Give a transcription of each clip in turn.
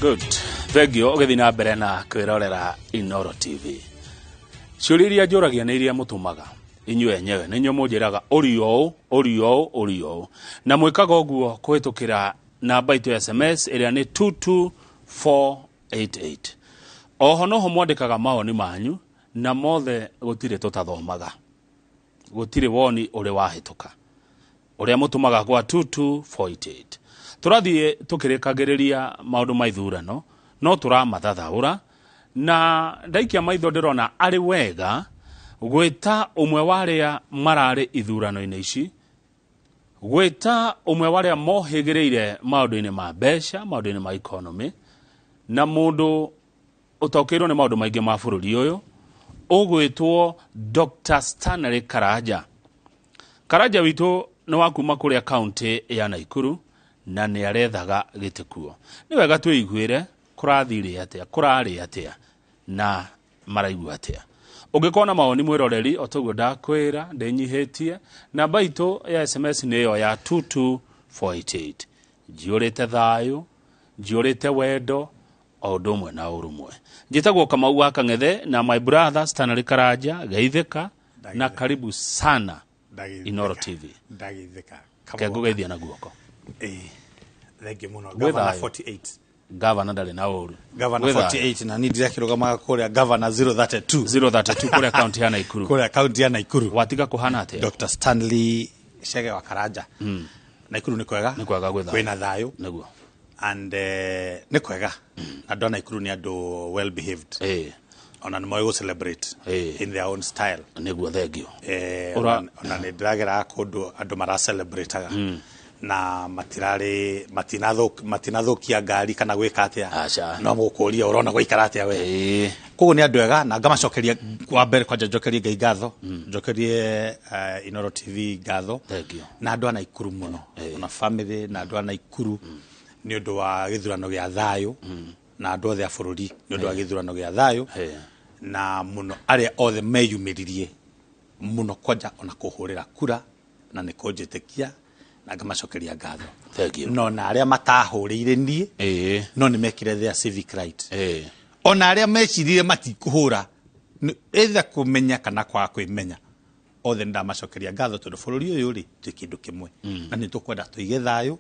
Good, thengio ũgĩthiĩ na mbere na kwĩrorera Inoro TV. Ciũria iria njũragia nĩ iria mũtũmaga inyuĩ enyewe, nĩ inyuĩ mũnjĩraga ũri ũũ, ũri ũũ, ũri ũũ, na mwĩkaga ũguo kũhĩtũkĩra namba itũ ya SMS ĩrĩa nĩ 22488. Oho noho mwandĩkaga mawoni manyu na mothe gũtirĩ tũtathomaga, gũtirĩ woni ũrĩ wahĩtũka ũrĩa mũtũmaga kwa 22488. Tũrathiĩ tũkĩrĩkagĩrĩria maũndũ ma ithurano no tũramathathaũra, na ndaikia maitho ndĩrona arĩ wega gwĩta ũmwe wa arĩa mararĩ ithurano-inĩ ici, gwĩta ũmwe wa arĩa mohĩgĩrĩire maũndũ-inĩ ma mbeca, maũndũ-inĩ ma economy, na mũndũ ũtaũkĩirwo nĩ maũndũ maingĩ ma bũrũri ũyũ ũgwĩtwo Dr. Stanley Karanja. Karanja witũ nĩ wa kuma kũrĩa kaunti ya Naikuru na nĩ arethaga gĩtĩ kuo. Nĩ wega twĩiguĩre kũrathire atĩa, kũrarĩ atĩa na maraigua atĩa. Ũngĩkorwo na mawoni mwĩroreri, o toguo ndakwĩra ndĩnyihĩtie, namba itũ ya SMS nĩ ĩyo ya 22488. Njiyũrĩte thayũ, njiyũrĩte wendo, o ũndũ ũmwe na ũrũmwe. Njĩtagwo Kamau wa Kang'ethe na my brother Stanley Karanja, geithĩka na karibu sana Inoro TV. Ndageithĩka. Kengũgeithia na guoko. Ĩĩ. Thengiũ mũno. Gwĩ Gavana thayũ. 48. Gavana ndarĩ na ũru. Gavana Gwĩ thayũ. 48 na niĩ ndirakĩrũgamaga kũrĩa Gavana 032. 032 kũrĩa kaunti ya Naikuru. Kũrĩa kaunti ya Naikuru. Watiga kũhana atĩa? Dr. Stanley Chege wa Karanja. Naikuru nĩ kwega. Nĩ kwega gwĩ thayũ. Kwĩna thayũ. Nĩguo. And nĩ kwega. Andũ a Naikuru nĩ andũ well behaved. Ona nĩ moĩ gũ celebrate in their own style. Nĩguo, thengio. Ona nĩ ndĩrageraga kũndũ andũ mara celebrataga na matirarĩ matinathũkia ngari kana gwĩka atĩa. Aca. No mũkũria ũrona gũikara atĩa we. Koguo nĩ andũ ega na ngamacokeria wa mbere kwanja njokerie Ngai ngatho, njokerie Inoro TV ngatho. Thengio. Na andũ a Naikuru mũno, ona family na andũ a Naikuru nĩ ũndũ wa gĩthurano gĩa thayũ, na andũ othe a bũrũri nĩ ũndũ wa gĩthurano gĩa thayũ, na mũno arĩa othe meyumĩririe mũno kwanja ona kũhũrĩra kura na nĩ kũnjĩtĩkia, na ngamacokeria ngatho. Thank you. No na arĩa matahũrĩire niĩ, no nĩ mekire their civic right, ona arĩa mecirire matikũhũra either kũmenya kana kwaga kwĩmenya, othe nĩ ndamacokeria ngatho tondũ bũrũri ũyũ rĩ, twĩ kĩndũ kĩmwe na nĩ tũkwenda tũige thayũ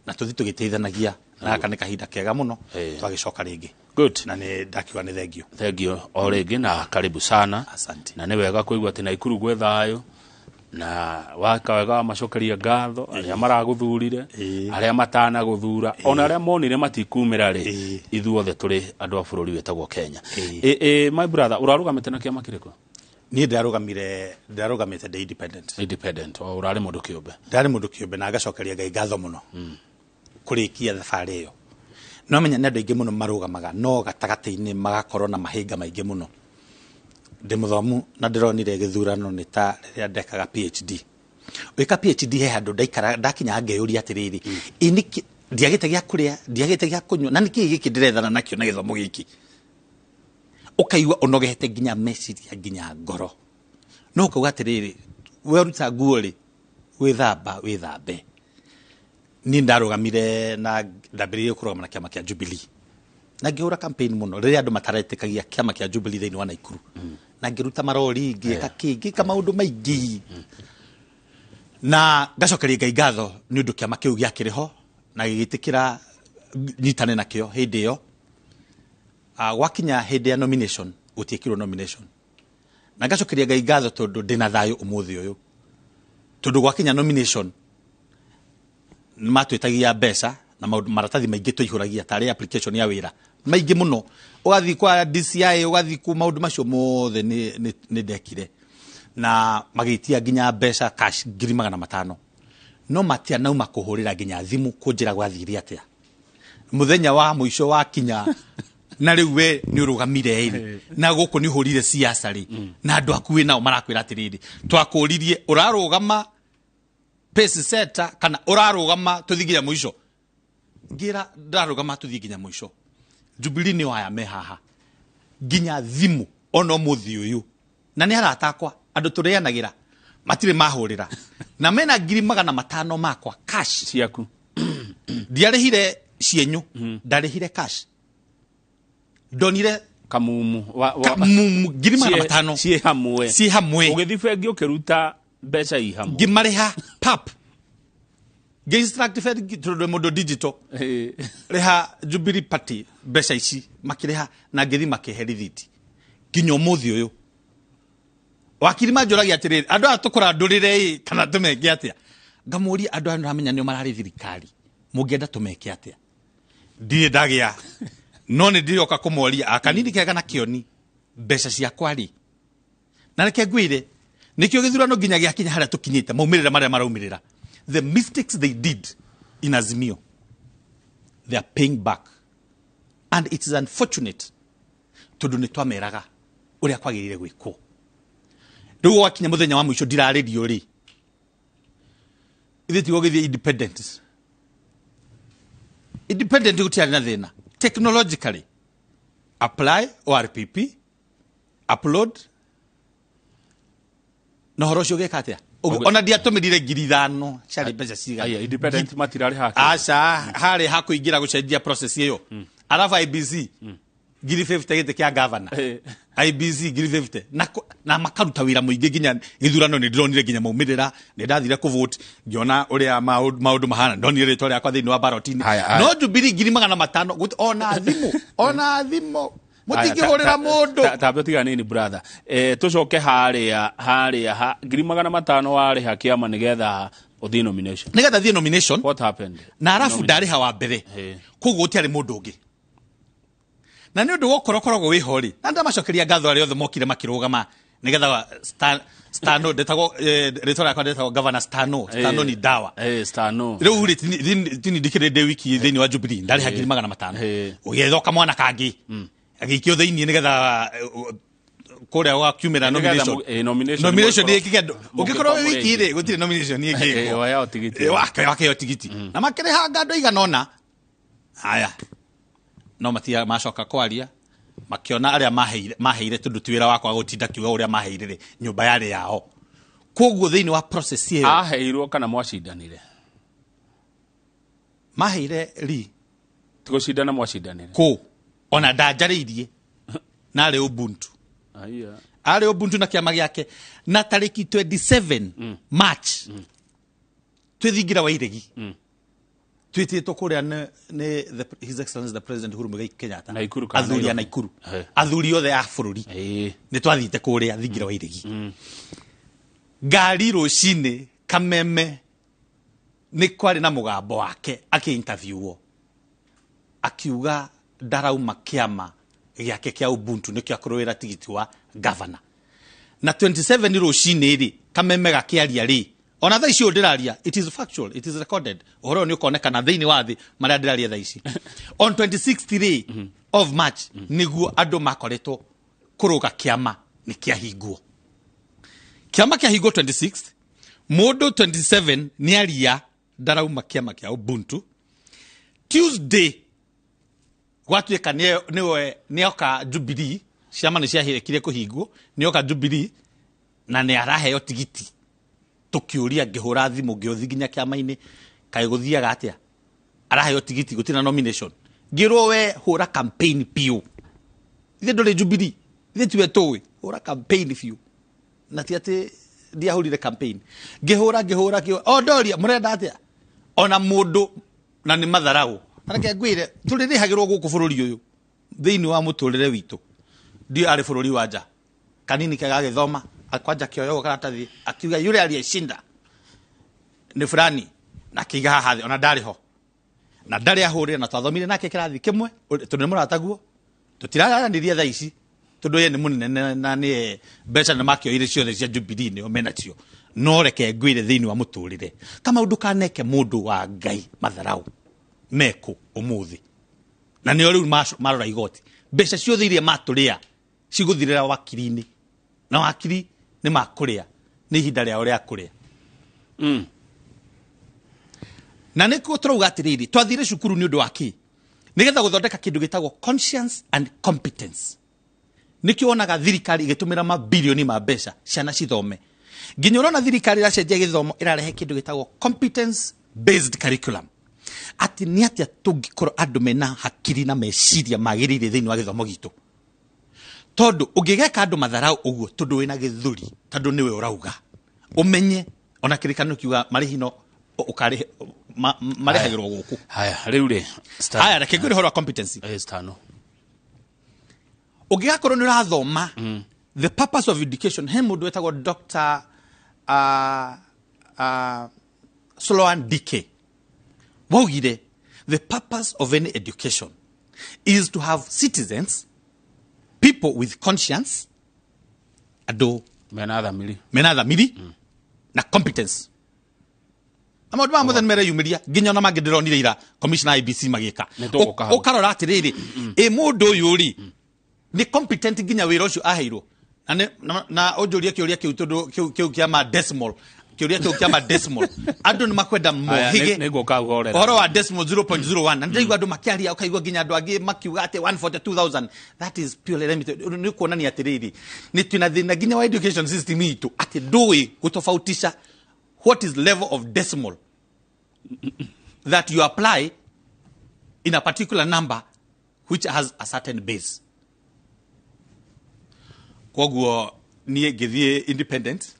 na tũthiĩ tũgĩteithanagia, na gaka nĩ kahinda kega mũno twagĩcoka rĩngĩ. Good. Na nĩ ndakiuga nĩ thengio. Thengio o rĩngĩ na karibu sana. Asante. Na nĩ wega kũigua atĩ Naikuru gwĩ thayũ na waka wega wamacokeria ngatho arĩa maragũthurire, arĩa matanagũthura, ona arĩa monire matikumĩra rĩ, ithuothe tũrĩ andũ a bũrũri wĩtagwo Kenya. Ĩ, my brother, ũrarũgamĩte na kĩama kĩrĩkũ? Niĩ ndĩrarũgamĩte ndĩ independent. Independent, o ũrarĩ mũndũ kĩũmbe? Ndarĩ mũndũ kĩũmbe na ngacokeria Ngai ngatho mũno kũrĩkia thabarĩ ĩyo. No menya nĩ andũ aingĩ mũno marũgamaga no gatagatĩ-inĩ magakorwo na mahĩnga maingĩ mũno. Ndĩ mũthomu na ndĩronire gĩthurano nĩ ta rĩrĩa ndekaga PhD. Gwĩka PhD he handũ ndaikara ndakinya ngeyũria atĩrĩrĩ, ĩ nĩkĩ ndiagĩte gĩa kũrĩa, ndiagĩte gĩa kũnyua, na nĩkĩ gĩkĩ ndĩrethana nakĩo na gĩthomo gĩkĩ? Ũkaigua ũnogete nginya meciria nginya ngoro, no ũkauga atĩrĩrĩ, weruta nguo rĩ, wĩthamba wĩthambe. Niĩ ndarũgamire na ndambĩrĩirie kũrũgama na kĩama kĩa Jubilee na ngĩhũra campaign mũno rĩrĩa andũ mataretĩkagia kĩama kĩa Jubilee thĩinĩ wa Naikuru, na ngĩruta marori, ngĩka kĩ, ngĩka maũndũ maingĩ, na ngacokeria Ngai ngatho nĩ ũndũ kĩama kĩu gĩakĩrĩ ho na gĩgĩtĩkĩra nyitane nakĩo hĩndĩ ĩyo. Gwakinya hĩndĩ ya nomination, gũtiĩkirwo nomination, na ngacokeria Ngai ngatho tondũ ndĩna thayũ ũmũthĩ ũyũ, tondũ gwakinya nomination matwĩtagia mbeca na maũndũ maratathi maingĩ tũihũragia tarĩ application ya wĩra maingĩ mũno, ũgathiĩ kwa DCI, ũgathiĩ ku maũndũ macio mothe nĩ ndekire na magĩtia nginya mbeca cash 500,000, no matianauma kũhũrĩra nginya thimũ kũnjĩra gwathire atĩa mũthenya wa mũico wakinya. Na rĩu we nĩ ũrũgamire rĩ, na gũkũ nĩ ũhũrire siasa rĩ, na andũ aku wĩ nao marakwĩra atĩrĩrĩ, twakũririe ũrarũgama pace setter kana ũrarũgama tũthiĩ nginya mũico? Ngĩra ndarũgama tũthiĩ nginya mũico. Jubilee nĩ aya me haha nginya thimũ ona ũmũthĩ ũyũ, na nĩ arata akwa, andũ tũrĩanagĩra, matirĩ mahũrĩra na mena 500,000 makwa cash. Ciaku? Ndiarĩhire cienyũ, ndarĩhire cash. Ndonire Kamumu kamumu 500,000. Ciĩ hamwe. Ciĩ hamwe. Ũgĩthiĩ bengi ũkĩruta mbeca i hamwe. Ngĩmarĩha pap, ngĩ-instruct bengi tondũ mũndũ digital, rĩha Jubilee Party mbeca ici. Makĩrĩha na ngĩthi makĩhe rithiti. Nginya ũmũthĩ ũyũ wakiri manjũragia atĩrĩrĩ, andũ aya tũkũrandũrĩre ĩ kana tũmeke atĩa? Ngamũria, andũ aya nĩramenya nĩo mararĩ thirikari, mũngĩenda tũmeke atĩa? Ndirĩ ndagĩa, no nĩ ndĩroka kũmoria akanini kega na kĩoni mbeca ciakwa rĩ. Na reke ngwĩre nĩkĩo gĩthurano nginya gĩakinya harĩa tũkinyĩte, maumĩrĩra marĩa maraumĩrĩra, the mistakes they did in Azimio, they are paying back, and it is unfortunate tondũ nĩ twameraga ũrĩa kwagĩrĩire gwĩkwo. Rĩu gwakinya mũthenya wa mũico ndirarĩrio rĩ, ithuĩ tigo gĩthiĩ independent. Independent gũtiarĩ na thĩna. Technologically, apply ORPP, upload, na ũhoro ũcio ũgĩka atĩa? Ona ndiatũmĩrire 5,000, ciarĩ mbeca cigana? Aya, independent matirarĩha kĩ? Aca, harĩ ha kũingĩra gũcenjia process ĩyo. Arabu IEBC 50,000 gĩtĩ kĩa gavana. IEBC 50,000 na makaruta wĩra mũingĩ nginya gĩthurano. Nĩ ndĩronire nginya maumĩrĩra, nĩ ndathire kũvote, ngĩona ũrĩa maũndũ mahana, ndonire rĩtwa rĩakwa thĩinĩ wa ballot-inĩ. Haya, haya. No Jubilee 500,000, ona thimũ mũtingĩhũrĩra mũndũ. Tambe tiga nini, brother, tucoke harĩa ha 500,000 warĩha kĩama nĩgetha ũthiĩ nomination. Nĩgetha thiĩ nomination. What happened? Na arabu ndarĩha wa mbere, koguo gũtiarĩ mũndũ ũngĩ, na nĩ ũndũ wa ũkorwo wĩho rĩ, na ndamacokeria ngatho arĩa othe mokire makĩrũgama nĩgetha Stano ndetagwo, rĩtwa rĩakwa ndetagwo Governor Stano. Stano ni dawa. Stano. Rĩu rĩ, tini ndikĩrĩ ndĩ wiki thĩinĩ wa Jubilee, ndarĩha 500,000. Ũgĩetha kamwana kangĩ agĩikio thĩinĩ nĩgetha kũrĩa gwakiumĩra Nĩgetha nomination. Nomination. Nomination mũgĩkorwo ĩkĩke ũngĩkorwo wĩ mũrĩ wiki aingĩ. rĩ, gũtirĩ nomination ĩngĩkwo. Waheo tigiti. Wakeo tigiti na makĩrĩhanga andũ aigana ũna. Haya, no matia macoka kwaria makiona arĩa maheire tondũ ti wĩra wakwa gũtinda kiuga ũrĩa maheire rĩ, nyũmba yarĩ yao. Koguo thĩinĩ wa process ĩyo Aheirwo kana mwacindanire? Maheire ri. Tigũcindana mwacindanire? Kũ ona ndanjarĩirie narĩ Ubuntu. Aya. Arĩ Ubuntu na kĩama gĩake, na tarĩki 27 March twĩthingira wa Iregi, twĩtĩtwo kũrĩa nĩ His Excellency the President Uhuru Muigai Kenyatta. Naikuru kana Athuri a Nairobi? Naikuru. Athuri othe a bũrũri. Nĩ twathiĩte kũrĩa thingira wa Iregi, ngari rũcinĩ kameme nĩ kwarĩ na mũgambo wake akĩ-interviewwo akiuga ndarauma kĩama gĩake kĩa Ubuntu nĩkĩo akũrũĩra tigiti wa gavana. Na 27 rũcinĩ rĩ, kameme gakĩaria rĩ, ona thaa ici ũyũ ndĩraria, it is factual, it is recorded, ũhoro ũyũ nĩ ũkonekana thĩinĩ wa thĩ marĩa ndĩraria thaa ici. On 26 rĩ of March nĩguo andũ makoretwo kũrũga kĩama nĩ kĩahingwo. Kĩama kĩahingwo 26, mũndũ 27 nĩ aria ndarauma kĩama kĩa Ubuntu. Tuesday gwatuĩka nĩwe nĩoka Jubilee, ciama nĩ ciahĩkire kũhingwo, nĩoka Jubilee na nĩ araheo tigiti. Tũkĩũria, ngĩhũra thimũ, ngĩũthi nginya kĩama-inĩ, kaĩ gũthiaga atĩa, araheo tigiti gũtirĩ na nomination? Ngĩrwo, we hũra campaign biũ, ithe ndũrĩ Jubilee, ithe tiwe tũĩ, hũra campaign biũ. Na ti atĩ ndiahũrire campaign, ngĩhũra ngĩhũra ngĩhũra, o ndoria mũrenda atĩa ona mũndũ, na nĩ matharau. Na reke ngwĩre, tũrĩrĩhagĩrwo gũkũ bũrũri ũyũ thĩinĩ wa mũtũrĩre witũ. Ndio arĩ bũrũri wa nja kanini kega agĩthoma kwanja kĩoyogwo karatathi akiuga yule aliyeshinda ni fulani, na akĩiga haha thĩ. Ona ndarĩ ho na ndarĩ ahũrĩre, na twathomire nake kĩrathi kĩmwe tondũ nĩ mũrataguo. Tũtiraranĩria thaa ici tondũ ye nĩ mũnene na nĩ mbeca nĩ makĩoire ciothe cia Jubilee nĩo menacio. No reke ngwĩre, thĩinĩ wa mũtũrĩre kama ndũkaneke mũndũ wa Ngai matharau mekũ ũmũthĩ, na nĩo rĩu marora igoti, mbeca ciothe iria matũrĩa cigũthirĩra wakiri-inĩ, na wakiri nĩ makũrĩa, nĩ ihinda rĩao rĩa kũrĩa. Na nĩ kuo tũrauga atĩrĩrĩ, twathire cukuru nĩ ũndũ wa kĩ? Nĩgetha gũthondeka kĩndũ gĩtagwo conscience and competence. Nĩkĩo wonaga thirikari ĩgĩtũmĩra mabilioni ma mbeca ciana cithome. Nginya ũrona thirikari ĩracenjia gĩthomo, ĩrarehe kĩndũ gĩtagwo competence based curriculum. Atĩ nĩ atĩa tũngĩkorwo andũ mena hakiri na meciria magĩrĩire thĩinĩ wa gĩthomo gitũ, tondũ ũngĩgeka andũ matharau ũguo tondũ wĩna gĩthũri, tondũ nĩwe ũrauga, ũmenye ona kĩrĩkanĩro kiuga marĩhi no ũkarĩhe marĩhagĩrwo gũkũ. Haya, rĩu rĩ. Haya, reke ngwĩre ũhoro wa competency. Stano. Ũngĩgakorwo nĩ ũrathoma, the purpose of education, he mũndũ wĩtagwo Dr. Sloan DK waugire the purpose of any education is to have citizens, people with conscience, andũ mena thamiri, mena thamiri na competence. Na maũndũ maya mothe nĩ mereyumĩria, nginya ona mangĩ ndĩronire ira commissioner IBC magĩka. Nĩ tũgũka hau. Ũkarora atĩrĩrĩ, ĩ mũndũ ũyũ rĩ nĩ competent nginya wĩra ũcio aheirwo? Na ũnjũrie kĩũria kĩu, tondũ kĩu kĩa ma decimal, kĩũria kĩu kĩa ma decimal, andũ nĩ makwenda Haya, mohĩge nĩ ngũka hau horera. Ũhoro wa decimal 0.01, na ndĩraigua andũ makĩaria, ũkaigua nginya andũ angĩ makiuga atĩ 142,000, that is purely, let me tell you, nĩ kuonania atĩrĩrĩ, nĩ twĩna thĩna nginya wa education system itũ, atĩ ndũĩ gũtofautisha what is level of decimal that you apply in a particular number which has a certain base. Koguo niĩ ngĩthiĩ independent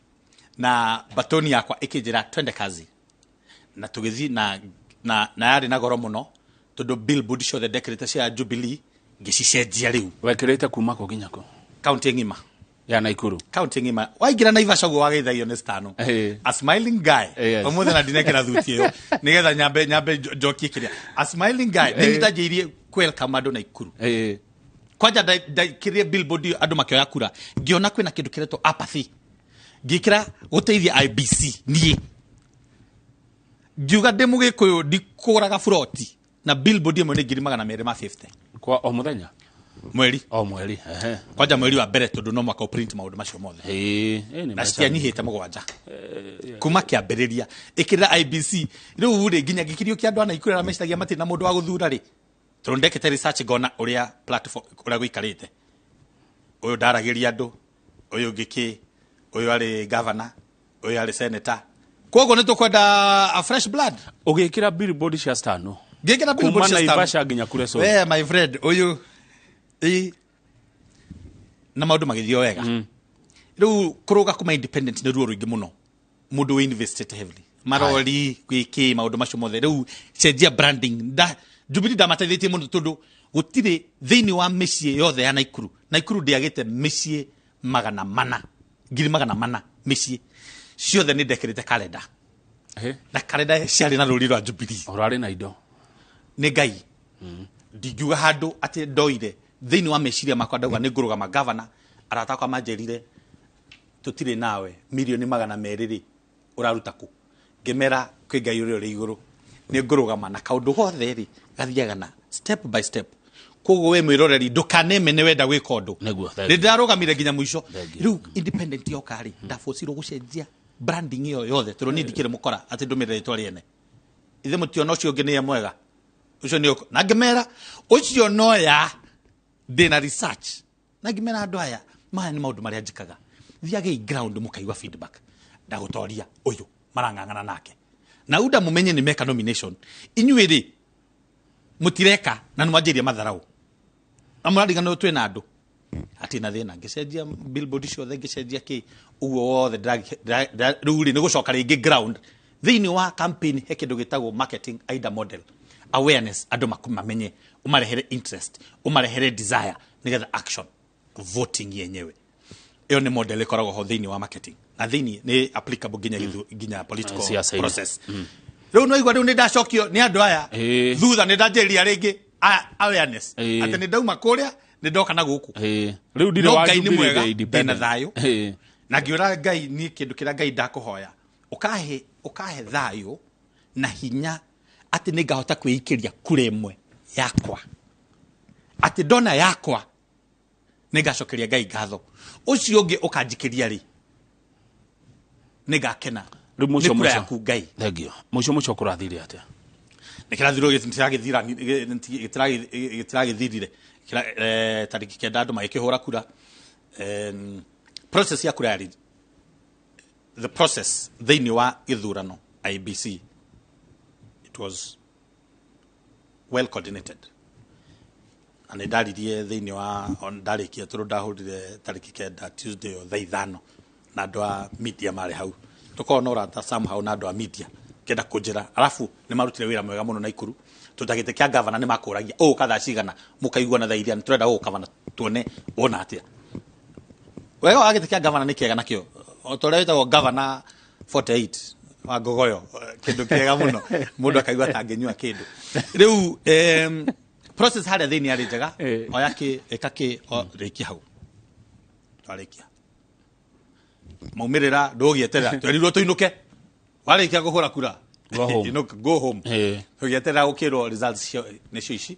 na batoni yakwa ĩkĩnjĩra twende kazi, na tũgĩthiĩ na yarĩ na goro mũno, tondũ billboard ciothe ndekĩrĩte cia Jubilee ngĩcicenjia rĩu. Wekĩrĩte kuma kũ nginya kũ? Kaunti ng'ima. Ya Naikuru. Kaunti ng'ima. Waingĩra Naivasha ũguo wageithagio nĩ Stano, a smiling guy. Ũmũthĩ na ndinekĩra thuti ĩyo nĩgetha nyambe njokie kĩrĩa, a smiling guy, nĩ ndanjĩirie welcome andũ Naikuru. Kwanja ndaikirie billboard ĩyo, andũ makĩoya kura, ngĩona kwĩna kĩndũ kĩretwo apathy, ngĩkĩra gũteithia IBC. Niĩ ngiuga ndĩ mũgĩkũyũ ndikũgũraga buroti, na billboard ĩmwe nĩ 250,000. Kwa o mũthenya? Mweri. O mweri, ehe. Kwanja mweri wa mbere, tondũ no mwaka ũprint maũndũ macio mothe. Ĩĩ, nĩ Na mbeca. citianyihĩte 7 kuma kĩambĩrĩria. Ĩkĩrĩra IBC rĩu rĩ, nginya gĩkirio kĩa andũ a Naikuru arĩa meciragia matirĩ na mũndũ wa gũthura rĩ, tondũ ndekĩte research ngona ũrĩa platform ũrĩa gũikarĩte, ũyũ ndaragĩria andũ, ũyũ ũngĩ kĩ, ũyũ arĩ governor, ũyũ arĩ senator, koguo nĩ tũkwenda a fresh blood. Ũgĩkĩra billboard cia Stano Ngĩkĩra kuma billboard cia Stano. Naivasha nginya kure so. We my friend, ũyũ ĩ na maũndũ magĩthiĩ o wega. Rĩu kũrũga kuma independent nĩ ruo rũingĩ mũno, mũndũ wĩ invested heavily, marori gwĩkĩ, maũndũ macio mothe. Rĩu cenjia branding, nda Jubilee ndamateithĩtie mũno, tondũ gũtirĩ thĩinĩ wa mĩciĩ yothe ya Naikuru. Naikuru ndĩagĩte mĩciĩ 400, 400,000, mĩciĩ ciothe nĩ ndekĩrĩte kalenda, na kalenda ciarĩ na rũri rwa Jubilee. Ũrarĩ na indo. Nĩ Ngai ndingiuga handũ atĩ ndoire thĩinĩ wa meciria makwa ndauga nĩ ngũrũgama gavana. Arata akwa manjĩrire, tũtirĩ nawe, 200,000,000 rĩ ũraruta kũ? Ngĩmera kwĩ Ngai ũrĩa ũrĩ igũrũ, nĩ ngũrũgama, na kaũndũ gothe rĩ gathiaga na step by step. Koguo we mwĩroreri, ndũkanemene wenda gwĩka ũndũ. Nĩguo, thank Nĩ you. ndĩrarũgamire nginya mũico. Thank you. Rĩu independent yoka rĩ, ndabocirwo gũcenjia branding ĩyo yothe, tondũ niĩ ndikĩrĩ mũkora atĩ ndũmĩrĩre rĩtwa rĩene. Ithe mũtiona ũcio ũngĩ nĩye mwega, ũcio nĩ na ngĩmera ũcio no ya ndĩna research, na ngĩmera andũ aya, maya nĩ maũndũ marĩa njĩkaga, thiagei ground mũkaigua feedback. Ndagũtoria ũyũ marang'ang'ana nake na unda, mũmenye nĩ meka nomination, inyuĩ rĩ mũtireka na nĩ mwanjĩrie matharau na mũrariganĩrwo twĩna andũ atĩ na thĩna. Ngĩcenjia billboard ciothe, ngĩcenjia kĩ, ũguo wothe. Rĩu rĩ nĩ gũcoka rĩngĩ ground thĩinĩ wa campaign. He kĩndũ gĩtagwo marketing AIDA model, awareness, andũ mamenye, ũmarehere interest, ũmarehere desire, nĩgetha action, voting yenyewe. Ĩyo nĩ model ĩkoragwo ho thĩinĩ wa marketing, na thĩinĩ nĩ applicable nginya nginya political Siasa-inĩ. process. Rĩu no igua rĩu nĩ ndacokio nĩ andũ aya thutha, nĩ ndanjĩrĩria rĩngĩ awareness, atĩ nĩ ndauma kũrĩa, nĩ ndoka na gũkũ. Rĩu ndirĩ No wa Ngai nĩ Jubilee, mwega, ndĩ ndĩna independent. Thayũ. Na ngĩũra Ngai, niĩ kĩndũ kĩrĩa Ngai ndakũhoya, ũkahe thayũ na hinya atĩ nĩ ngahota kwĩikĩria kura ĩmwe yakwa, atĩ ndona yakwa nĩ ngacokeria Ngai ngatho, ũcio ũngĩ ũkanjikĩria rĩ nĩ ngakena. Rĩu mũico Nĩ kura mũico. yaku Ngai. Thank you. Mũico mũico kũrathire atĩa? Nĩ kĩrathirwo, gĩtiragĩthirire tarĩki 9, andũ magĩkĩhũra kura. Process ya kura yarĩ, the process thĩinĩ wa gĩthurano IBC, it was Well coordinated, na nĩ ndaririe thĩinĩ wa on ndarĩkia, tondũ ndahũrire tarĩki 9 Tuesday o thaa 5 na andũ a media marĩ hau, tũkorwo na ũrata somehow na andũ a media kenda kũnjĩra, arabu nĩ marutire wĩra mwega mũno Naikuru, tondũ ta gĩtĩ kĩa gavana nĩ makũragia ũgũka thaa cigana, mũkaiguana thaa iria tũrenda ũgũka bana, tuone wona atĩa. Wega wa gĩtĩ kĩa gavana nĩ kĩega nakĩo, o ta ũrĩa wĩtagwo gavana 48 wa Ngogoyo, kĩndũ kĩega mũno, mũndũ akaigua ta angĩnyua kĩndũ. Rĩu process harĩa thĩinĩ yarĩ njega. Oya kĩ, ĩka kĩ, o, rĩkia hau, twarĩkia maumĩrĩra, ndũgĩeterera, twerirwo tũinũke warĩkia kũhũra kura. Go home. Inũka, go home. Tũgĩeterera gũkĩrwo results cio nĩcio ici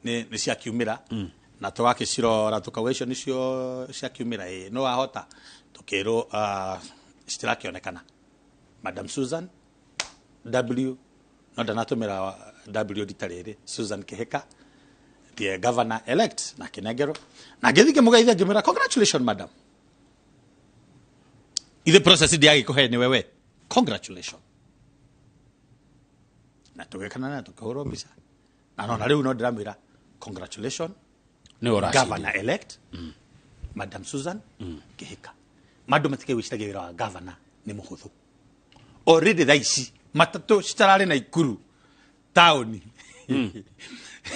nĩ ciakiumĩra, na tũgakĩcirora tũkauga icio nĩcio ciakiumĩra, ĩ no wahota tũkĩrwo citirakĩonekana. Madam Susan W, no ndanatũmĩra W rita rĩrĩ, Susan Kihika the governor elect, na kĩnengerwo na ngĩthiĩ ngĩmũgeithia, ngĩmwĩra, "Congratulations, madam." Ithe process ndiagĩkũhe nĩ wewe, congratulations, na tũgĩkana na tũkĩhũrwo mbica, na nona rĩu no ndĩramwĩra congratulations, nĩ ũracindire. Governor elect Madam Susan Kihika. Mandũ matige gwĩciragia wĩra wa governor nĩ mũhũthũ. Already thaa ici matatũ citararĩ Naikuru taũni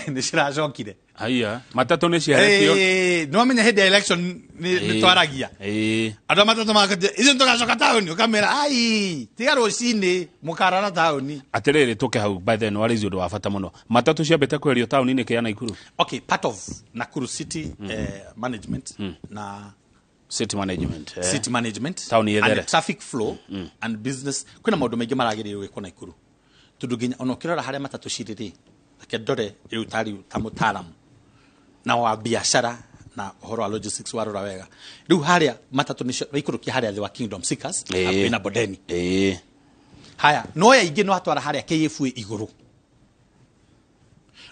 nĩ ciracokire. Haiya, matatũ nĩ ciaretio. Nĩ wamenya hĩndĩ ya election nĩ twaragia andũ a matatũ makatia ithuĩ tũgacoka taũni, ũkamera ai tiga rũcinĩ mũkarara taũni. Atĩrĩrĩ, tũke hau, by then warĩici ũndũ wa bata mũno, matatũ ciambĩte kwerio taũni-inĩ kĩa Naikuru. Okay, part of Nakuru City management na City management. City management Taũni ĩthere. And traffic flow and business, kwĩna maũndũ maingĩ maragĩrĩirwo gwĩkwo Naikuru, tondũ nginya ona ũkĩrora harĩa matatũ cirĩ rĩ, reke ndore rĩu tarĩu ta mũtaaramu na wa biacara na ũhoro wa logistics, warora wega rĩu harĩa matatũ nĩcio waikũrũkia harĩa thĩ wa Kingdom Seekers hakuhĩ na Bondeni. Haya, no ya ingĩ no atwara harĩa KFA igũrũ,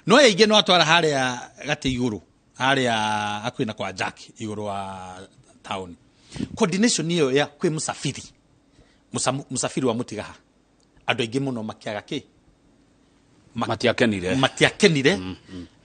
no ya ingĩ no atwara harĩa gatĩ igũrũ, harĩa hakuhĩ na kwa Jack igũrũ wa town. Coordination ĩyo ya kwĩ mũsafiri, mũsafiri wa mũtigaha, andũ aingĩ mũno makĩaga kĩ Matiakenire. Matiakenire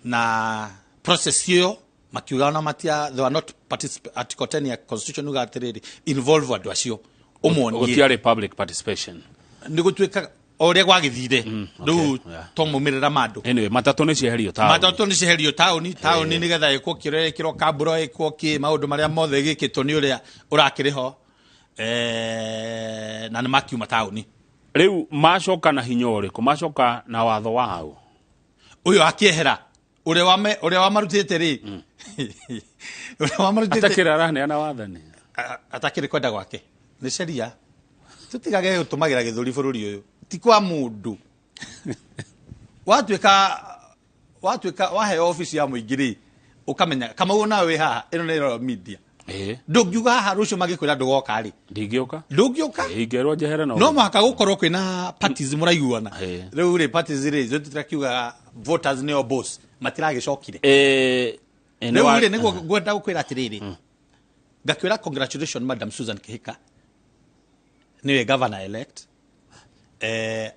na process ĩyo, makiuga ona matia, they were not participate. Article 10 ya constitution uga atĩrĩrĩ, involve andũ acio ũmonie. Gũtiarĩ public participation. Nĩ gũtuĩka o ũrĩa gwagĩthire rĩu, to maumĩrĩra ma andũ. Anyway, matatũ nĩ cieherio taũni. Matatũ nĩ cieherio taũni nĩgetha ĩkwo kĩrĩa ĩkĩrwo kambũro, ĩkwo kĩ maũndũ marĩa mothe gĩkĩtwo nĩ ũrĩa ũrakĩrĩ ho, na nĩ makiuma taũni. Rĩu macoka na hinya ũrĩkũ? Macoka na watho wao? Ũyũ akĩehera, ũrĩa ũrĩa wamarutĩte rĩ, ũrĩa wamarutĩte. Atakĩrĩ araneana wathani. Atakĩrĩ kwenda gwake nĩ sheria. Tũtigage gũtũmagĩra gĩthũri bũrũri ũyũ, ti kwa mũndũ watuĩka waheo obici ya mũingĩ rĩ, ũkamenya Kamau nawe wĩ haha, ĩno nĩ ĩrorwo media. Ndũngiuga haha rũciũ magĩkwĩra ndũgoka rĩ? Ndingĩũka. Ndũngĩũka. Ingĩrwo njehere no. No mũhaka gũkorwo kwĩna parties mũraiguana. Rĩu rĩ, parties rĩ, ithuĩ tũtirakiuga voters nĩo boss, matiragĩcokire. Nĩ Rĩu rĩ, nĩguo ngwenda gũkwĩra atĩrĩrĩ, ngakwĩra congratulations, Madam Susan Kihika, nĩwe governor elect,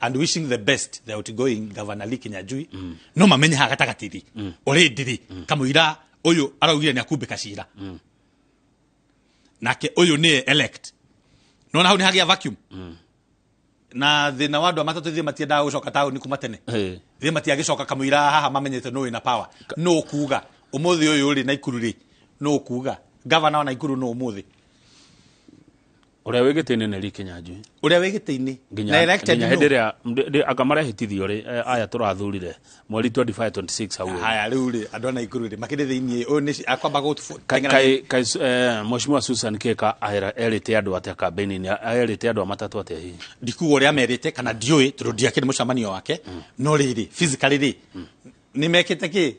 and wishing the best the outgoing governor Lee Kinyanjui. No mamenye haha gatagatĩ rĩ, already rĩ, kamũira ũyũ araugire nĩ akumbĩka cira, nake ũyũ nĩye elect, nona hau nĩ hagĩa vacuum na thĩna wa andũ a matatũ thĩ matiendaga gũcoka taũni kuma tene. Thĩ matiagĩcoka kamũira haha mamenyete nũ wĩna power, nũ ũkuga ũmũthĩ ũyũ rĩ Naikuru rĩ, nũ ũkuga gavana wa Naikuru nũ ũmũthĩ? Ũrĩa wĩ gĩtĩ-inĩ nĩ Lee Kinyanjui. Ũrĩa wĩ gĩtĩ-inĩ nginya na elected nginya nũ? Hĩndĩ ĩrĩa anga marehĩtithio rĩ, aya tũrathurire mweri 25 26 hau ũguo. Haya, rĩu rĩ, andũ a Naikuru rĩ makĩrĩ thĩiniĩ, ũyũ nĩ akwamba Kai Mheshimiwa Susan Kihika erĩte andũ atĩa campaign-inĩ? Erĩte andũ a matatũ atĩa hihi? Ndikuga ũrĩa merĩte kana ndiũĩ, tondũ ndiakĩrĩ mũcemanio wake, no rĩrĩ, physically rĩ, nĩ mekĩte kĩ?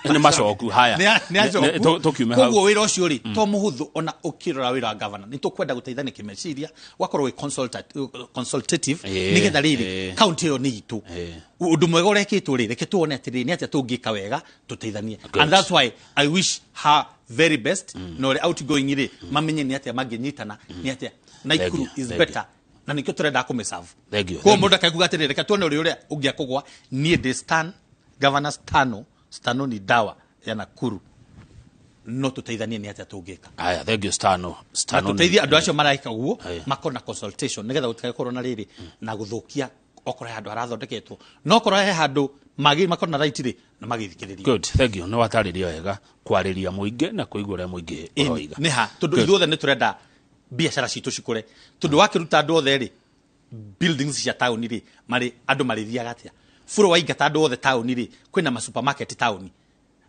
Nĩ macoku haya. Nĩ acoku. Tũkiume hau. Koguo wĩra ũcio rĩ to mũhũthũ. Ona ũkĩrora wĩra wa governor, nĩ tũkwenda gũteithania kĩmeciria, gwakorwo wĩ consultative, nĩgetha rĩrĩ, county ĩyo nĩ itũ. Ũndũ mwega ũrekĩtwo rĩ, reke tuone atĩrĩrĩ nĩ atĩa tũngĩka wega tũteithanie. And that's why I wish her very best, na ũrĩa outgoing rĩ mamenye nĩ atĩa mangĩnyitana, nĩ atĩa Naikuru Thank you, is thank better, na nĩkĩo tũrenda kũmĩserve. Thank you, Koguo thank you. mũndũ akaiguga atĩrĩrĩ, reke tuone ũrĩa ũrĩa ũngĩakũgwa, niĩ ndĩ stand Governor Stano, Stano ni dawa ya Nakuru. No tũteithanie nĩ atĩa tũngĩka. Aya, thank you, Stano. Na Stano tũteithie andũ acio mareka ũguo Aya. makorwo na consultation nĩgetha gũtigakorwo na rĩrĩ na gũthũkia okorwo he handũ harathondeketwo, no okorwo he handũ magĩ makorwo na right rĩ, na magĩthikĩrĩrio. Good, thank you. Nĩ watarĩria wega kwarĩria mũingĩ na kũigua ũrĩa mũingĩ ũroiga. Nĩ ha tondũ Good. ithuothe nĩ tũrenda biacara citũ cikũre, tondũ wakĩruta andũ othe rĩ buildings cia taũni rĩ, marĩ andũ marĩthiaga atĩa bũrũ waingata andũ othe taũni rĩ, kwĩna ma supermarket taũni,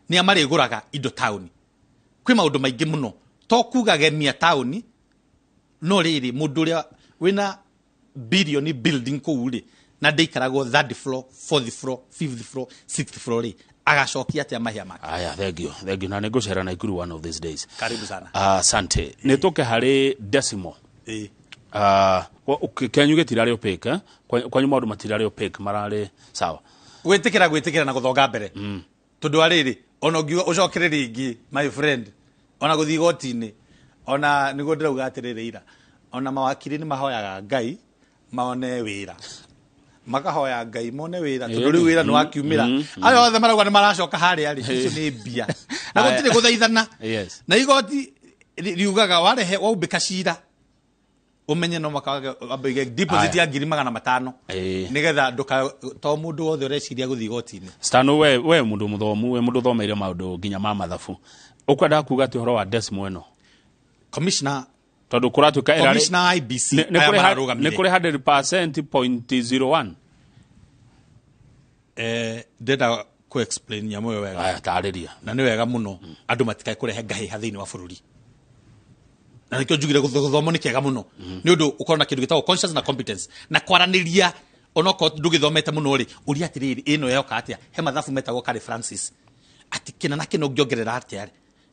nĩa marĩgũraga indo taũni? Kwĩ maũndũ maingĩ mũno to kuga gemia taũni, no rĩrĩ mũndũ ũrĩa wĩna bilioni building kũu rĩ, na ndĩikaragwo third floor, fourth floor, fifth floor, sixth floor rĩ, agacokia atĩa mahĩa make? Aya, thank you, thank you. Na nĩ ngũcera Naikuru one of these days. Karibu sana. Asante. Nĩ tũke harĩ decimal. Ĩĩ. Kenyu gĩtirarĩ opaque, eh? Kwanyu maũndũ matirarĩ opaque, mararĩ sawa. Gwĩtĩkĩra na gũthonga mbere, tondũ wa rĩrĩ, ona ũngiuga ũcokere rĩngĩ, my friend, ona gũthiĩ igoti-inĩ, ona nĩguo ndĩrauga atĩrĩrĩ, ira ona mawakiri nĩ mahoyaga Ngai maone wĩra, makahoya Ngai mone wĩra, tondũ rĩu wĩra nĩ wakiumĩra. Aya othe marauga nĩ maracoka harĩa rĩ, icio nĩ mbia na gũtirĩ gũthaithana. Na igoti riugaga warehe waumbĩka cira, ũmenye no maka wambe deposit ya 500,000, nĩgetha ndũka to mũndũ wothe ũreciria gũthiĩ igoti-inĩ. Stano, we mũndũ mũthomu, we mũndũ ũthomeire maũndũ nginya ma mathabu, ũkwendaga kuga atĩ ũhoro wa decimal ĩno, Commissioner, tondũ kũratuĩka Commissioner IBC, nĩ aya kũrĩ mararũgamire. Nĩ kũrĩ 100% .01. Ndĩrenda ku explain nyamũ ĩyo wega. Aya, tarĩria. Na nĩ wega mũno andũ matikae kũrehe ngahĩha thĩinĩ wa bũrũri, na nĩkĩo njugire gũthoma nĩ kĩega mũno, nĩ ũndũ ũkorwo na kĩndũ gĩtagwo conscious na competence na kwaranĩria, onokorwo ndũgĩthomete mũno rĩ, ũria atĩrĩrĩ, ĩno yoka atĩa? He mathabu metagwo Kari Francis, atĩ kĩna na kĩna ũngĩongerera atĩa rĩ,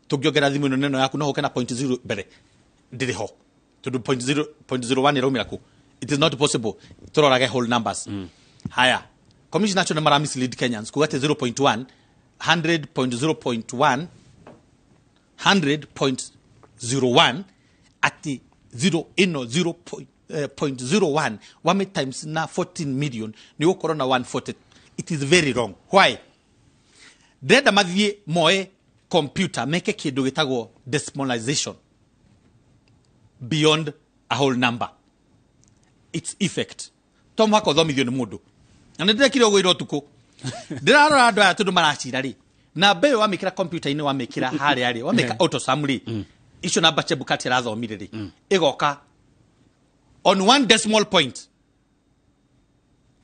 tũngĩongerera thimũ ĩno neno yaku no ũke na point zero mbere ndĩrĩ ho, tondũ point zero, point zero one ĩraumĩra kũ? It is not possible, tũrorage whole numbers. Haya, commissioner acio nĩ mara mislead Kenyans kuga atĩ 0.1 100.0.1 100.01, atĩ 0 ĩno 0.01 wame times na 14 million nĩ gũkorwo na 140. It is very wrong. Why? Ndĩrenda mathiĩ moe computer meke kĩndũ gĩtagwo decimalization beyond a whole number, its effect. To mũhaka ũthomithio nĩ mũndũ, na nĩ ndĩrekire ũguo ira ũtukũ ndĩrarora andũ aya, tondũ maracira rĩ, namba ĩyo wamĩkĩra kompiuta-inĩ, wamĩkĩra harĩa rĩ, wamĩka autosum rĩ, icio namba Chebukati arathomire rĩ, ĩgoka on one decimal point,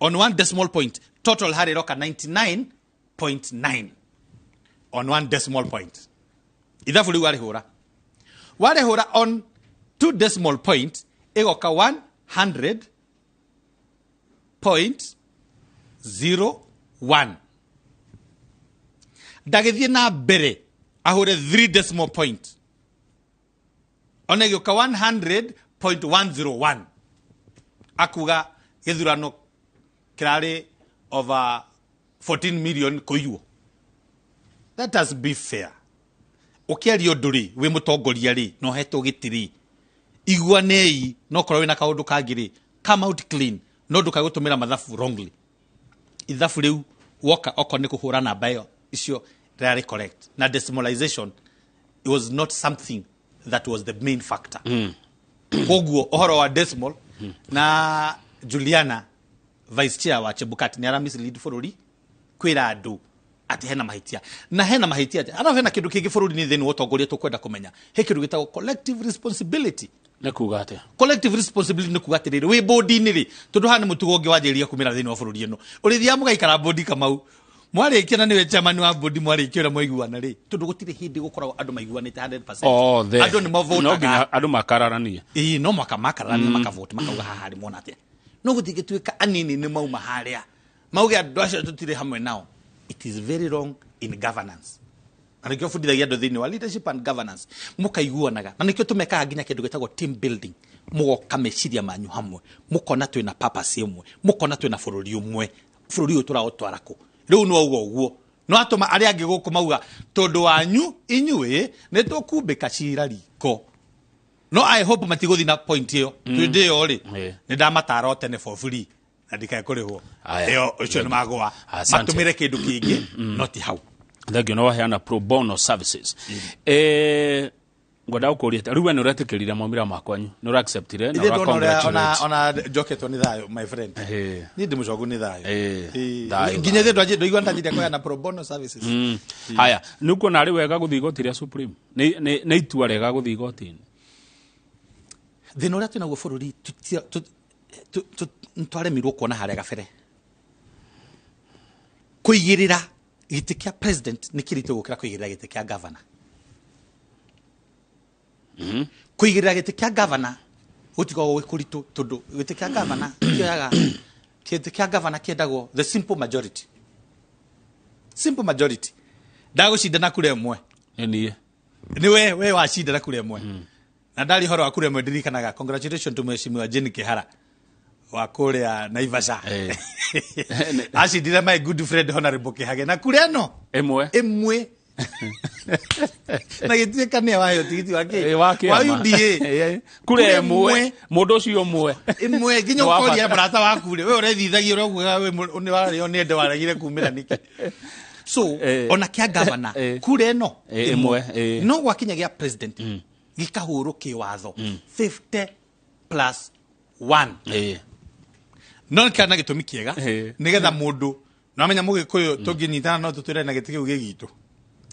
on one decimal point total harĩa ĩroka 99.9 on one decimal point. Ithabu rĩu warĩhũra, warĩhũra on two decimal point, ĩgoka 100.01. Ndagĩthiĩ na mbere ahũre 3 decimal point, ona ĩgĩũka 100.101, akuga gĩthurano kĩrarĩ over 14 million kũiywo. Let us be fair. Ũkĩaria ũndũ rĩ, wĩ mũtongoria rĩ, na ũhetwo gĩtĩ rĩ, iguanei, no korwo wĩna kaũndũ kangĩ rĩ, come out clean, no ndũkae gũtũmĩra mathabu wrongly. Ithabu rĩu woka okorwo nĩ kũhũra namba ĩyo icio rĩrarĩ correct, na decimalization, it was not something that was the main factor. Koguo ũhoro wa decimal na Juliana, vice chair wa Chebukati, nĩ ara mislead bũrũri kwĩra andũ atĩ hena mahĩtia, na hena mahĩtia atĩ arabu hena kĩndũ kĩngĩ bũrũri-inĩ thĩinĩ wa ũtongoria tũkwenda kũmenya, he kĩndũ gĩtagwo collective responsibility. Nĩ kuga atĩa? Collective responsibility nĩ kuga atĩrĩrĩ, wĩ bodi-inĩ rĩ, tondũ haha nĩ mũtugo ũngĩ wanjĩrĩria kumĩra thĩinĩ wa bũrũri ĩno, ũrĩthiaga mũgaikara bodi, Kamau, mwarĩkia na nĩwe chairman wa bodi, mwarĩkia ũrĩa mwaiguana rĩ, tondũ gũtirĩ hĩndĩ gũkoragwo andũ maiguanĩte 100%. Othe. Andũ nĩ No mavotaga. nginya andũ makararanie. Ĩĩ, no mwaka makararania, makavote, makauga haha rĩ mona atĩa, no gũtingĩtuĩka anini nĩ mauma harĩa mauge andũ acio tũtirĩ hamwe nao. It is very wrong in governance, na nĩkĩo bundithagia andũ thĩinĩ wa leadership and governance mũkaiguanaga, na nĩkĩo tũmekaga nginya kĩndũ gĩtagwo team building, mũgoka meciria manyu hamwe, mũkona twĩna purpose ĩmwe, mũkona twĩna bũrũri ũmwe, bũrũri ũyũ tũraũtwara kũ. Rĩu nĩ wauga ũguo, no atũma arĩa angĩ gũkũ mauga tondũ wanyu inyuĩ nĩ tũkumbĩka cira riko, no I hope matigũthiĩ na point ĩyo twĩndĩ ĩyo rĩ. Nĩ ndamatara o tene for free. Na ndikae kũrĩhwo. Aya. Ĩyo ũcio nĩ magũa. Asante. Matũmĩre kĩndũ kĩngĩ, no ti hau. Thengio no waheana pro bono services. Ngwenda gũkũria rĩu we nĩ ũretĩkĩrire maumĩrĩra ma kwanyu, nĩ ũraacceptire na Ithuĩ ndona ũrĩa ũracongratulate. ona njoketwo nĩ thayũ, my friend. Niĩ ndĩ mũcoku nĩ thayũ. Thayũ, Nginya ithuĩ ndwaigua ndanjirie kũheana pro bono services. Haya, nĩ ũkuona arĩ wega gũthiĩ igoti rĩa Supreme? Nĩ itua rĩega gũthiĩ igoti-inĩ? Thĩna ũrĩa twĩnaguo bũrũri, nĩtwaremirwo kuona harĩa gabere. Kũigĩrĩra gĩtĩ kĩa president nĩ kĩritũ gũkĩra kũigĩrĩra gĩtĩ kĩa governor. Kũigĩrĩra gĩtĩ kĩa governor gũtikoragwo gwĩ kũritũ, tondũ gĩtĩ kĩa governor kĩoyaga, gĩtĩ kĩa governor kĩendagwo the simple majority. Simple majority. Ndagũcindana kura ĩmwe. Nĩ niĩ. Nĩ we wacindana kura ĩmwe. Na ndari ũhoro wa kura ĩmwe ndirikanaga, congratulations to Mheshimiwa Jane Kihara wa kũrĩa Naivasha. Acindire my good friend Honorable Kihage na kura ĩno ĩmwe. Ĩmwe. Na gĩtuĩka nĩwe waheo tigiti wa kĩ? Wa kĩama. Wa UDA. Kura ĩmwe. Mũndũ ũcio ũmwe. Ĩmwe nginya Nĩ wa ũkoria bata. mũrata waku rĩ, we ũrethithagia ũrĩa ũkugaga we nĩ warĩo nĩ ende waregire kumĩra nĩkĩ? So, ona kĩa gavana, kura ĩno ĩmwe, No gwakinya gĩa president, gĩkahũrwo kĩwatho 50 plus 1. No nĩkĩarĩ na gĩtũmi kĩega, nĩgetha mũndũ no amenya mũgĩkũyũ tũngĩnyitana no tũtwĩre na gĩtĩ kĩu gĩ gitũ.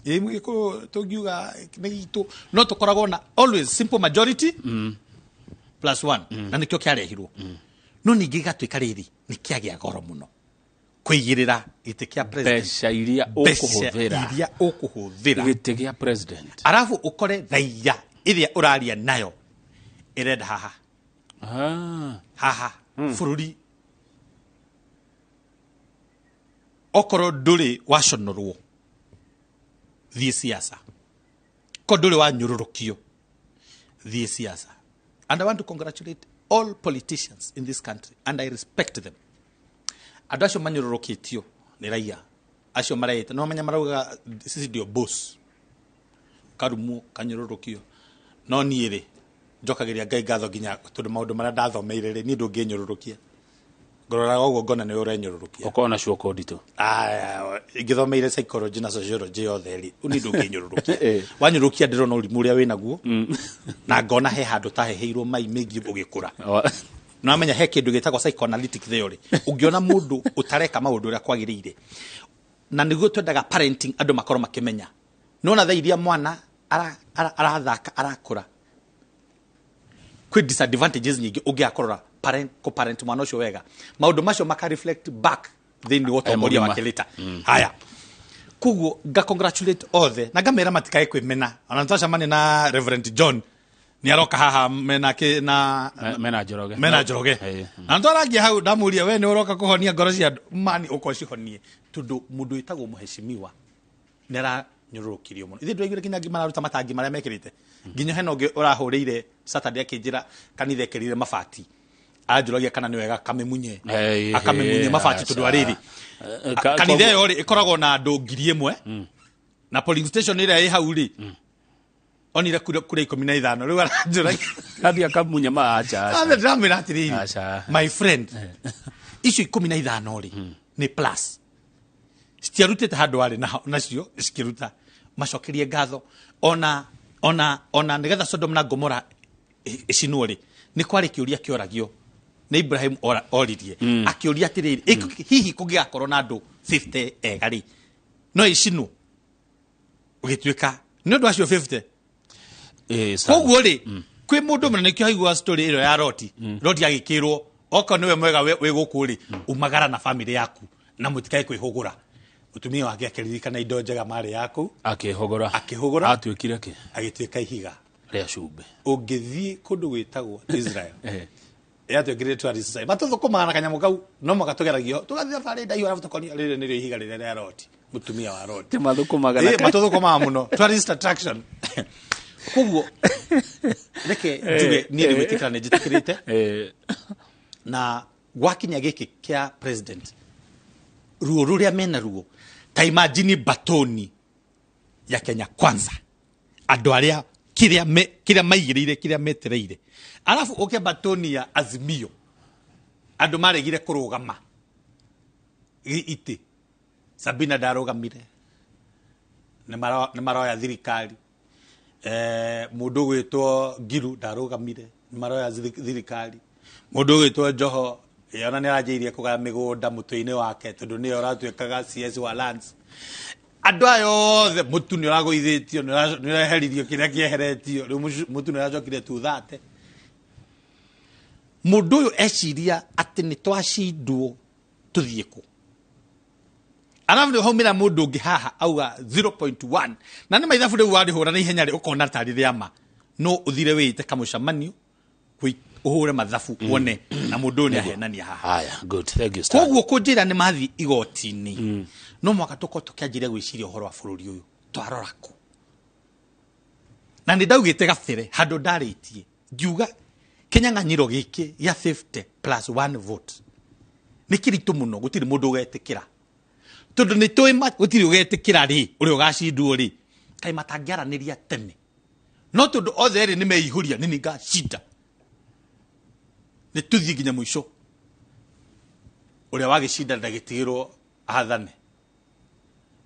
Ĩ mũgĩkũyũ tũngiuga nĩ gitũ, no tũkoragwo na always simple majority plus 1, na nĩkĩo kĩarehirwo. No ningĩ gĩgatuĩka rĩrĩ nĩ kĩagĩa goro mũno kũigĩrĩra gĩtĩ kĩa president. Mbeca iria Mbeca ũkũhũthĩra. iria ũkũhũthĩra. Gĩtĩ gĩa president. Arabu ũkore raia ĩrĩa ũraria nayo ĩrenda haha. Haha bũrũri okorwo ndũrĩ waconorwo thiĩ siasa, ko ndũrĩ wanyũrũrũkio thiĩ siasa. And I want to congratulate all politicians in this country, and I respect them. Andũ acio manyũrũrũkĩtio nĩ raia acio mareita no menya marauga sisi ndio boss, karumwo kanyũrũrũkio. No niĩ rĩ, njokagĩria Ngai ngatho nginya tondũ maũndũ marĩa ndathomeire rĩ, niĩ ndũngĩnyũrũrũkia. Ngororaga ũguo ngona nĩ ũrenyũrũrũkia. Ũkorwo na cuoko nditũ. Aya, ingĩthomeire psychology na sociology yothe rĩ, niĩ ndũngĩnyũrũrũkia. Wanyũrũrũkia ndĩrona ũrimũ ũrĩa wĩnaguo, na ngona he handũ taheheirwo mai maingĩ ũgĩkũra. No amenya he kĩndũ gĩtagwo psychoanalytic theory. Ũngĩona mũndũ ũtareka maũndũ ũrĩa kwagĩrĩire, na nĩguo twendaga parenting andũ makorwo makĩmenya. Nĩwona thaa iria mwana arathaka arakũra, kwĩ disadvantages nyingĩ ũngĩaga kũrora kũ-parent mwana ũcio wega, maũndũ macio maka reflect back thĩinĩ wa ũtongoria mũgima. wake later. Haya, koguo nga congratulate othe na ngamera matikae kwĩmena. Ona nĩtwacemania na Reverend John, nĩ aroka haha mena kĩ na Mena Njoroge. Mena Njoroge. Na nĩtwarangia hau, ndamũria we nĩ ũroka kũhonia ngoro cia andũ, mani ũka ũcihonie, tondũ mũndũ wĩtagwo mũheshimiwa nĩ aranyũrũrũkirio mũno. Ithuĩ ndũraiguire nginya angĩ mararuta matangi marĩa mekĩrĩte, nginya hena ũngĩ ũrahũrĩire Saturday akĩnjĩra kanitha ĩkĩrire mabati, anjũragia kana nĩ wega akamĩmunye, akamĩmunye mabati, tondũ arĩrĩ kanitha ĩyo rĩ ĩkoragwo na andũ 1,000, na polling station ĩrĩa ĩ hau rĩ onire kura 15, rĩu aranjũragia. Athiĩ akamunya ma acha, acha. Athe ndĩramwĩra atĩrĩrĩ, Aca. my friend, icio 15 rĩ nĩ plus citiarutĩte handũ arĩ nacio cikĩruta. Macokerie ngatho ona nĩgetha Sodom na Gomora ĩcinwo rĩ, nĩ kwarĩ kĩũria kĩoragio nĩ Ibrahim, oririe akĩũria atĩrĩrĩ, hihi kũngĩgakorwo na andũ 50 ega rĩ, no ĩcinwo? Ũgĩtuĩka nĩ ũndũ acio 50. Sawa. Koguo rĩ, kwĩ mũndũ mũna nĩkĩo haigua story ĩyo ya Loti. Loti agĩkĩrwo okorwo nĩwe mwega wĩ gũkũ rĩ, umagara na family yaku na mũtikae kwĩhũgũra. Mũtumia wake akĩririkana indo njega marĩ yaku, akĩhũgũra. Akĩhũgũra. Atuĩkire kĩ? Agĩtuĩka ihiga rĩa cumbĩ. Ũngĩthiĩ kũndũ gwĩtagwo Israel, yatuĩkire tourist site, matũthũkũmaga na kanyamũ kau no mũka tũgeragio tũgathiĩ thabarĩ ndaihu, arabu tũkonia rĩrĩ nĩrĩo ihiga rĩrĩa rĩa Loti, mũtumia wa Loti. Mathũkũmaga na Matũthũkũmaga mũno, tourist attraction. Koguo reke njuge niĩ nĩ gwĩtĩkĩra nĩ njĩtĩkĩrĩte, na gwakinya gĩkĩ kĩa president, ruo rũrĩa mena ruo, ta imagine batoni ya Kenya Kwanza, andũ arĩa kĩrĩa maigĩrĩire, kĩrĩa metereire, arabu ũke batoni ya Azimio, Andũ maregire kũrũgama itĩ. Sabina ndarũgamire, nĩ maroya thirikari. Mũndũ ũgwĩtwo Ngiru ndarũgamire, nĩ maroya thirikari. Mũndũ ũgwĩtwo Joho ye ona nĩ aranjĩirie kũgaya mĩgũnda mũtwe-inĩ wake, tondũ nĩwe ũratuĩkaga CS wa lands. Andũ aya othe, mũtu nĩ ũragũithĩtio, nĩ ũreheririo kĩrĩa kĩeheretio. Rĩu mũtu nĩ ũracokire tuthate. Mũndũ ũyũ eciria atĩ nĩ twacindwo tũthiĩ kũ? Arabu nĩ haumĩra mũndũ ũngĩ haha auga 0.1, na nĩ maithabu rĩu warĩhũra na ihenya rĩ, ũkona tarĩ rĩama. No ũthire wĩite kamũcemanio, ũhũre mathabu wone na mũndũ ũyũ nĩ ahenania haha. Haya, good, thank you, Stan. Koguo kũnjĩra nĩ mathiĩ igoti-inĩ, no mwaka tũkorwo tũkĩanjĩria gwĩciria ũhoro wa bũrũri ũyũ twarora kũ. Na nĩ ndaugĩte gabere handũ ndarĩtie, ngiuga kĩnyang'anyĩro gĩkĩ gĩa 50 plus 1 vote nĩ kĩritũ mũno, gũtirĩ mũndũ ũgetĩkĩra, tondũ nĩ tũĩ gũtirĩ ũgetĩkĩra rĩ ũrĩa ũgacindwo rĩ, kaĩ matangĩaranĩria tene. No tondũ othe erĩ nĩ meihũria, nĩ ningacinda, nĩ tũthiĩ nginya mũico, ũrĩa wagĩcinda ndagĩtigĩrwo athane.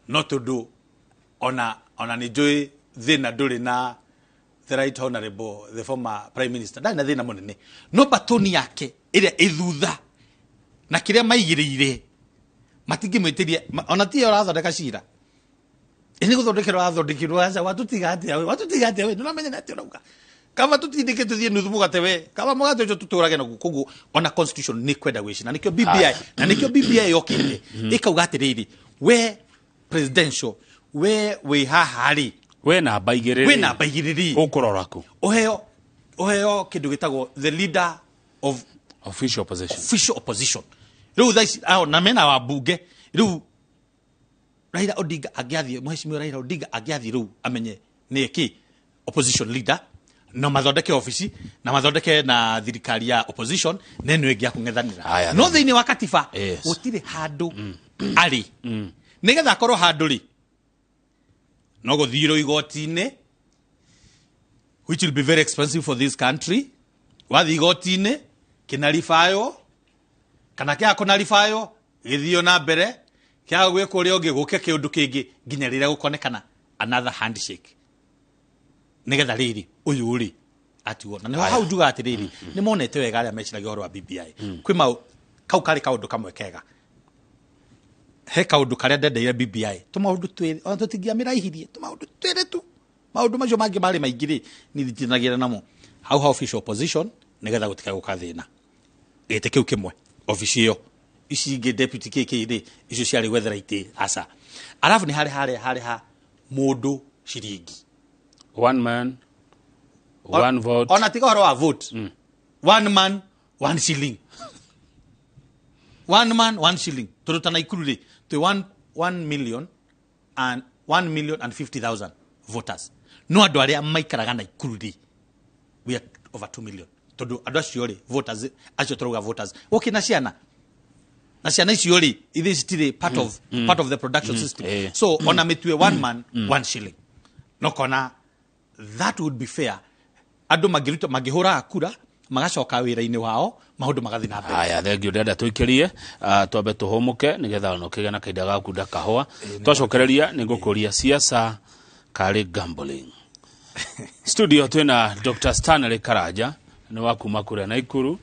No tondũ ona nĩ njũĩ thĩna ndũrĩ na the right honorable the former prime minister, ndarĩ na thĩna mũnene, no batoni yake ĩrĩa ĩthutha na kĩrĩa maigĩrĩire matingĩmwĩtĩria. Ona tiye ũrathondeka cira, ĩ nĩ gũthondekerwo athondekerwo. Aca, watũtiga atĩa we? Watũtiga atĩa we? Ndũramenya nĩ atĩa ũrauga. Kaba tũtindĩke tũthiĩ nuthu mũgate we, kaba mũgate ũcio tũtũrage naguo. Koguo ona constitution nĩ kwenda gwĩcina, nĩkĩo BBI, na nĩkĩo BBI yokĩte ĩkauga atĩrĩrĩ, we presidential, we wĩ haha rĩ, we namba igĩrĩ. Wĩ namba igĩrĩ rĩ, ũkũrora kũ? Ũheo kĩndũ gĩtagwo the leader of official opposition. Official opposition. Rĩu thaa ici na mena wambunge rĩu Raila Odinga angĩathiĩ, mheshimiwa Raila Odinga angĩathiĩ rĩu amenye nĩ kĩ opposition leader, na mathondeke ofici na mathondeke na thirikari ya opposition na ĩno ĩngĩ ya kũng'ethanĩra. Haya, no thĩinĩ wa katiba gũtirĩ handũ arĩ. Nĩgetha akorwo handũ rĩ, no gũthirwo igoti-inĩ, which will be very expensive for this country. Wathiĩ igoti-inĩ kĩnaribaywo kana kĩaga kũnaribaywo, gĩthio na mbere, kĩaga gwĩka ũrĩa ũngĩ, gũke kĩũndũ kĩngĩ nginya rĩrĩa gũkonekana another handshake, nĩgetha rĩrĩ ũyũ rĩ atigwo. Na nĩho hau njugaga atĩrĩrĩ, nĩ monete wega arĩa meciragia ũhoro wa BBI. Kwĩ mau kau karĩ kaũndũ kamwe kega. He kaũndũ karĩa ndendeire BBI, tũmaũndũ twĩrĩ, ona tũtingĩamĩraihirie, tũmaũndũ twĩrĩ tu. Maũndũ macio mangĩ marĩ maingĩ rĩ, niĩ nditinagĩra namo. Hau ha official opposition, nĩgetha gũtikae gũka thĩna, gĩtĩ kĩu kĩmwe, obici ĩyo, ici ingĩ deputy kĩkĩ rĩ, icio ciarĩ gwethera itĩ aca. Arabu nĩ harĩ ha mũndũ ciringi. One man, one vote. Ona tiga ũhoro wa vote, one man, one shilling, one man, one shilling. Tondũ ta Naikuru rĩ, twĩ 1 million and 1 million and 50,000 voters, no andũ arĩa maikaraga Naikuru rĩ, we are over 2 million. Tondũ andũ acio rĩ, voters acio tũrauga voters okay, na ciana icio rĩ, ithe citirĩ part of the production system. So ona mĩtue one man, one shilling, no kona that would be fair. Andũ mangĩruta, mangĩhũraga kura, magacoka wĩra-inĩ wao, maũndũ magathiĩ na mbere. Haya, thengio. Ndĩrenda tũikĩrie, twambe tũhũmũke nĩgetha ona ũkĩgĩa na kahinda ga kunda kahũa. Twacokereria nĩ ngũkũria siasa karĩ gambling. Studio twĩna Dr. Stanley Karanja, nĩ wa kuma kũrĩa Naikuru,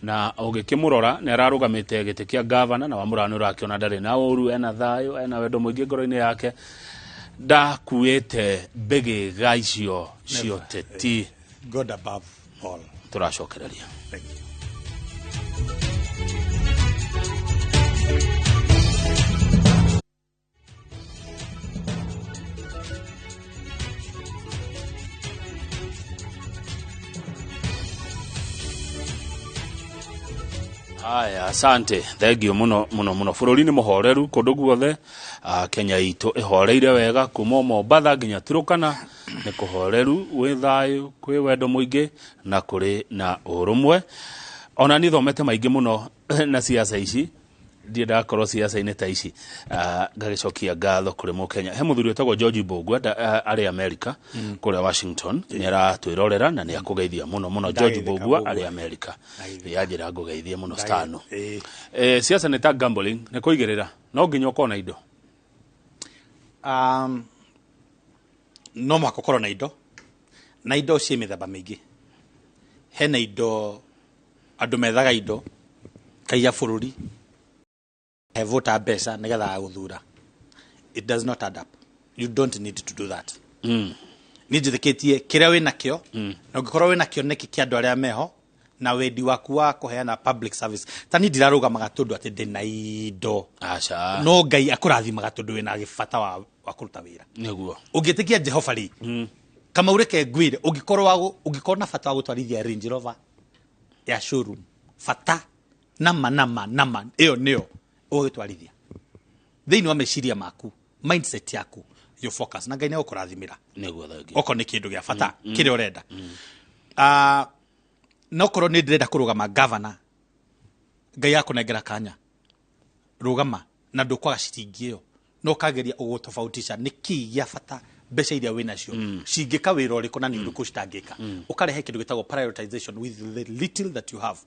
na ũgĩkĩmũrora nĩ ararũgamĩte gĩtĩ kĩa gavana, na wamũrora nĩ ũrakĩona ndarĩ na ũru, ena thayũ, ena wendo mũingĩ ngoro-inĩ yake, ndakuĩte mbĩgĩga icio cioteti. God above all. Tũracokereria. Thank you. Haya, asante, thengio muno muno muno. Bũrũri nĩ mũhoreru kũndũ guothe. Kenya itũ ĩhoreire wega kuma o Mombatha nginya Turukana, nĩ kũhoreru, gwĩ thayũ, kwĩ wendo mũingĩ na kũrĩ na ũrũmwe. Ona niĩ thomete maingĩ mũno na siasa ici. Ndiendaga korwo ciaca-inĩ ta ici. Ah, ngagĩcokia ngatho kũrĩ mũkenya. He mũthuri wĩtagwo George Mbũgua arĩ America kũrĩa Washington, nĩ aratwĩrorera na nĩ akũgeithia mũno mũno. George Ndageithĩka, Mbũgua Mbũgua. arĩ America. Ndageithĩka. Yanjĩra ngũgeithie mũno stano. Ĩĩ. Siasa nĩ ta gambling, nĩ kũigĩrĩra, no nginya ũkorwo na indo. No mũhaka ũkorwo na indo, na indo ciĩ mĩthemba mĩingĩ. Hena indo andũ methaga, indo kaiya bũrũri, he vota mbeca nĩgetha agũthura. It does not add up. You don't need to do that. Niĩ njĩtĩkĩtie kĩrĩa wĩ nakĩo, na ũngĩkorwo wĩ nakĩo nĩkĩ kĩa andũ arĩa meho na wendi waku wa kũheana public service. Ta niĩ ndirarũgamaga tondũ atĩ ndĩna indo. Aca. No Ngai akũrathimaga tondũ wĩna gĩbata wa kũruta wĩra. Nĩguo. Ũngĩtĩkia Jehova rĩ, Kamau, reke ngwĩre, ũngĩkorwo na bata wa gũtwarithia Range Rover ya showroom, bata nama nama nama ĩyo nĩyo ũgũgĩtwarithia thĩinĩ wa meciria maku, mindset yaku, your focus, na Ngai nĩ egũkũrathimĩra. Nĩguo, thengiũ. Okorwo nĩ kĩndũ gĩa bata kĩrĩa ũrenda. Ah, no korwo nĩ ndĩrenda kũrũgama gavana, Ngai akũnengera kanya, rũgama na ndũkwaga ciringi ĩyo, no ũkageria ũgũtofautisha nĩ kĩ gĩa bata, mbeca iria wĩ nacio cingĩka wĩra ũrĩkũ na nĩ ũrĩkũ citangĩka. Ũkarehe kĩndũ gĩtagwo prioritization with the little that you have.